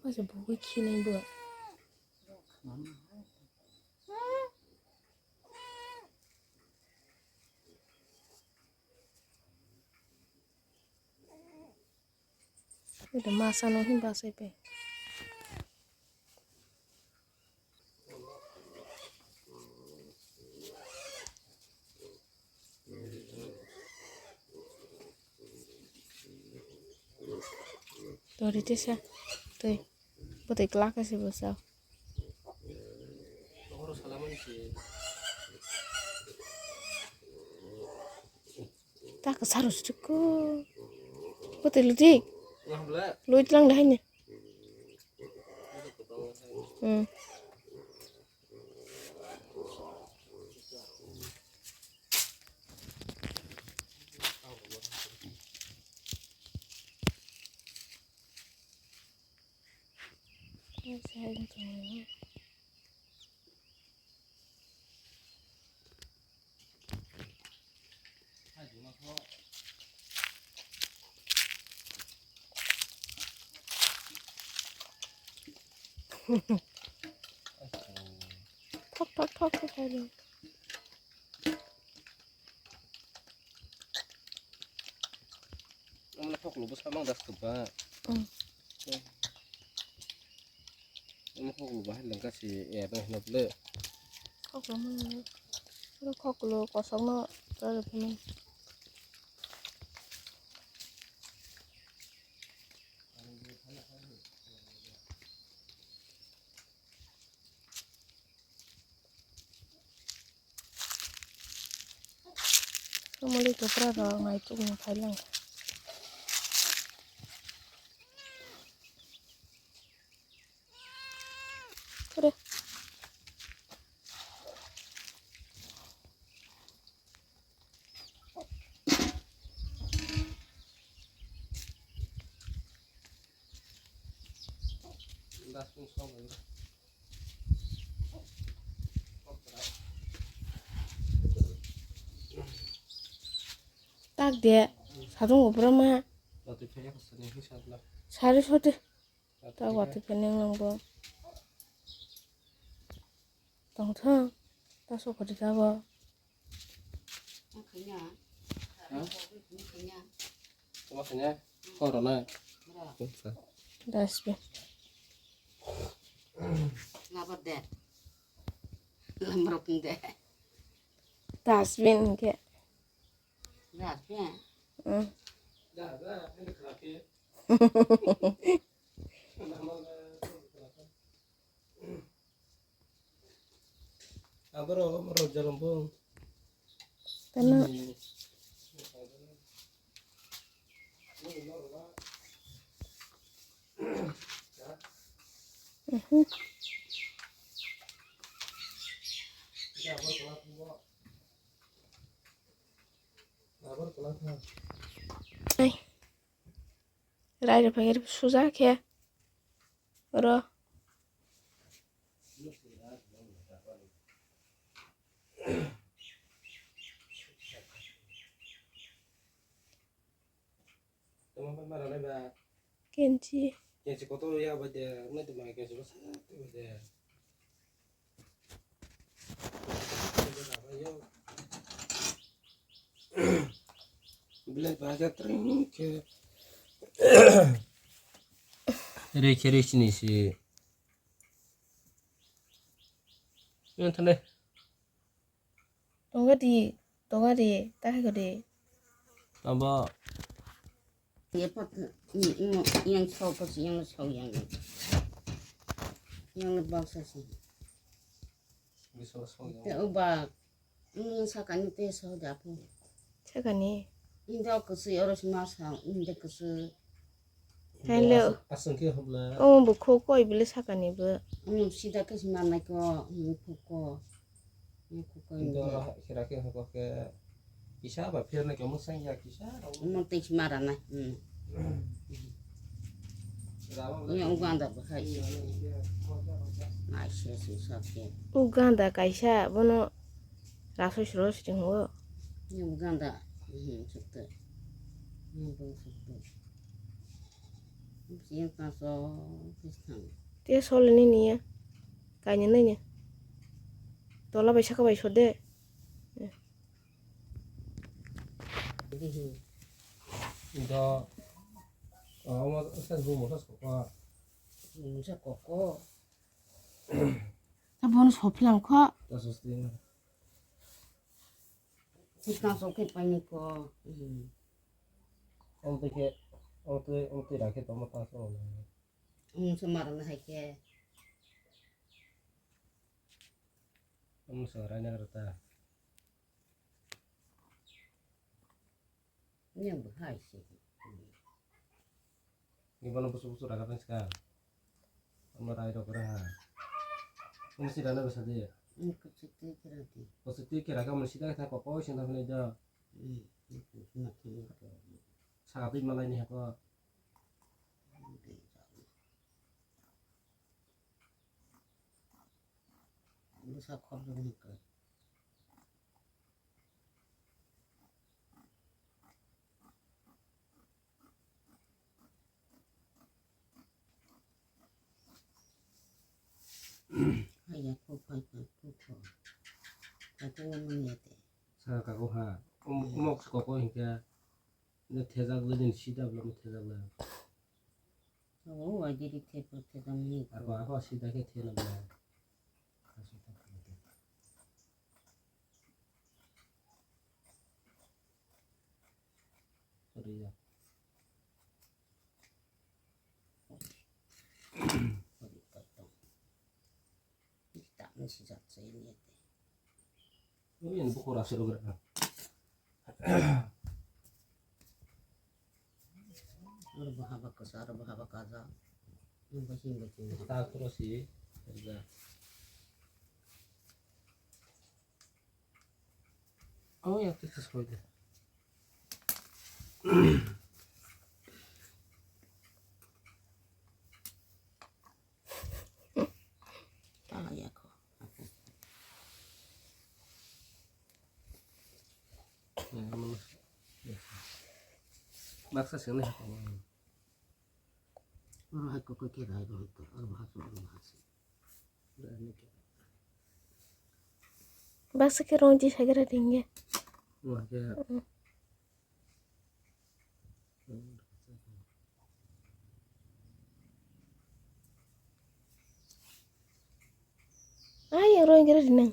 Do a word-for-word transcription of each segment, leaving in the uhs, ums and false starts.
Asa bugwi khinai bo. Ito masa no hin basai pe. Tori tisa. Tui. Bwtwi kwlak khe se bwsao. Tak saro siko. Bwtwi ludi. Ludi lang dahini. Hmm. Thok, thok, thok, thok, thok. Omo le thok lubu samang das kwbang. Mm. Omo thok lubu hai langka si ya dong hino ble. Thok lubu, thok lubu kosong no tara phano. Muli kopra rok naituk ni phailang. Kore. Tak de, sadung obra ma. Sari sote. Ta watwi pheneng nangbo. Tongthong. Ta sokhori jabo. Toma khanya. Khoro na. Dustbin. Labar de. Lamrok de. Dustbin ke. Dustbin. Hmm. Aboro, aboro jalombo. Tana. Mhm. Ai. Rai rok phai khe suja khe. Oro. Kenchi. Kenchi kotor ya ba de, nai tuma kenchi ba sa tu ba de. Belai bahasa tring khe. Rikhe rikhe ni si. Yang thane. Tonga di, tonga di, tahe ko di. Tamba. Ye pat, yang so pas yang so yang. Yang baksa si. Te uba, mm, sakani te so japo. Sakani. Indo kusi oros masa, indo kusi. Hello. Asung ke hobla. Oh, bu kho koi bile sakani bu. Mm, sida ke sima nai ko, mm, kho ko. Mm, kho ko indo. Indo hira ke hoko ke. Kisa ba phir na ke musang ya kisa. Mo tei si mara nai. Hmm. Ni Uganda bo khai si. Nai se si sa ke. Uganda kaisa bono raso siro siri hungo. Ni Uganda. Hmm, sukte. Hmm, bo sukte. Bisi wng tang so, bisi thang. Te sol ni niya. Kainwi nai ni. Tola bai saka bai sode. Do, omo sa bu mo sa ko. Sa ko ko. Ta bono sophilang kho. Ta sos din. Sikang sok khe paini ko. Om te khe, om te, om te rakhe tomo ta so. Om se marang hai khe. Om se raina rata. Yang bahai se. Ni bono busu busu raga tang ska. Omo rai rok raha. Omo sida na besa de. Ni kuchuk twi kira di. Kuchuk twi kira ka omo sida ka koko sida hwnwi do. Hmm, hmm, hmm, hmm. Saka twi malai ni hako. Bwsa khobjagwi hwnkhe. Haiya, kok phai phai, kok phai. Kok phai manya de. Sa kago ha. Um, umok se koko hinkhe. Ne thejak le din sida bla mo thejak le. O, o, ai diri the, the, the, the, the. Ako, ako sida khe thela bla. Sorry ya. Ini buku rahasia lo gerak. Aro bo haba kwsa, aro bo haba kaja. Ang bo sini bo sini. Tak terus sih. Kerja. Oh ya, kita sesuai deh. Tala ya ko. Baksa sini. Oro hai kokoi khe rai ro to, oro bahas, oro bahas. Baksa khe rong ji sagra ringya. Wah, khe. Mm. Ai, yang rong kira dinang.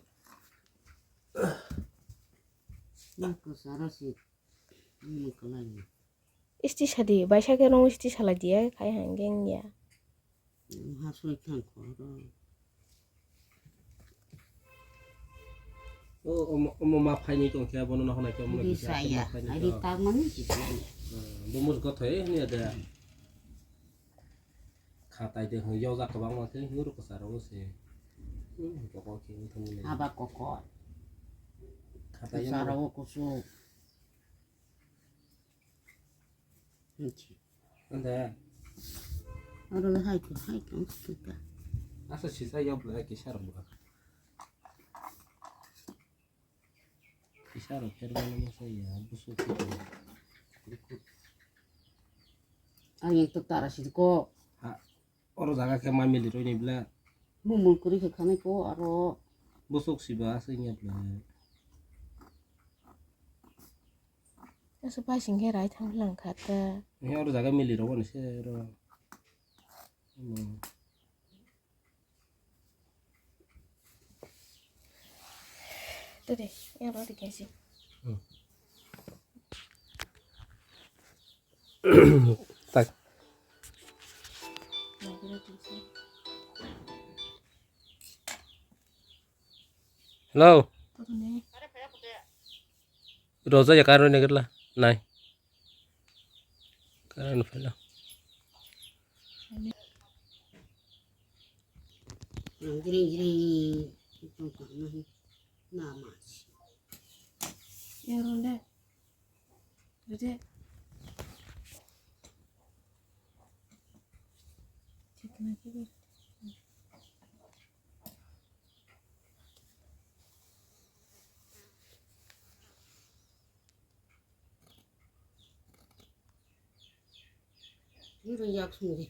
Nang ko sara si. Ini ko lagi. Isti sadi, baisa khe rong isti salai diya, khai hangge wngya. Ha soi thang ko ro. O, omo, omo ma phaini tong khe, bono nohonai khe, omo kisa khe ma phaini tong. Ari tak mani kisa. Hmm, bo mus gothoi hini ada. Khatai de hoi yojak kwbangma khe hwnwi rw kwcharo se. Hmm, kokor khe wng thangmani. Aba kokor. Khatai kwcharo kuchuk. Hinchi. Anda. Aro hai ko, hai ko, hai ko. Asa sisa yobla kisa rwma. Kisa rok pher mani masa ya, busu khe. Ang ek tok tara sidi ko. Ha, oro jaga khe ma mili roi ni bla. Mumul kuri khe khanai ko aro. Busuk siba aswk ya bla. Asa pai sing khe rai thang lang kha ta. Ni oro jaga mili rok ni se ro. Hmm. Tadi, yang roti kasih. Hmm. Tak. Hello. Roja ya karo ne gerla. Nai. Current file. Jring jring. Itu kan na mas. Ya ronde. Ronde. Cik na kiri. Uri yak sung di.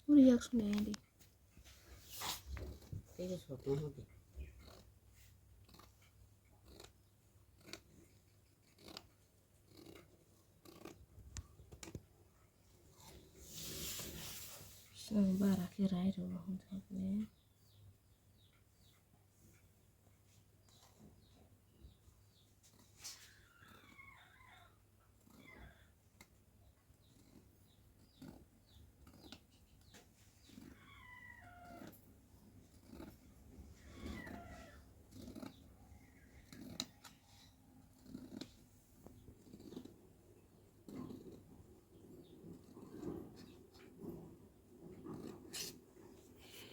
Uri yak sung di. Tei sok no hodi. Sini bara khe rai rw hwn thok le.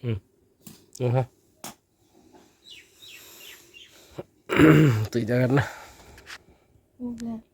Hmm. Aha. Twi jagar na. Oke.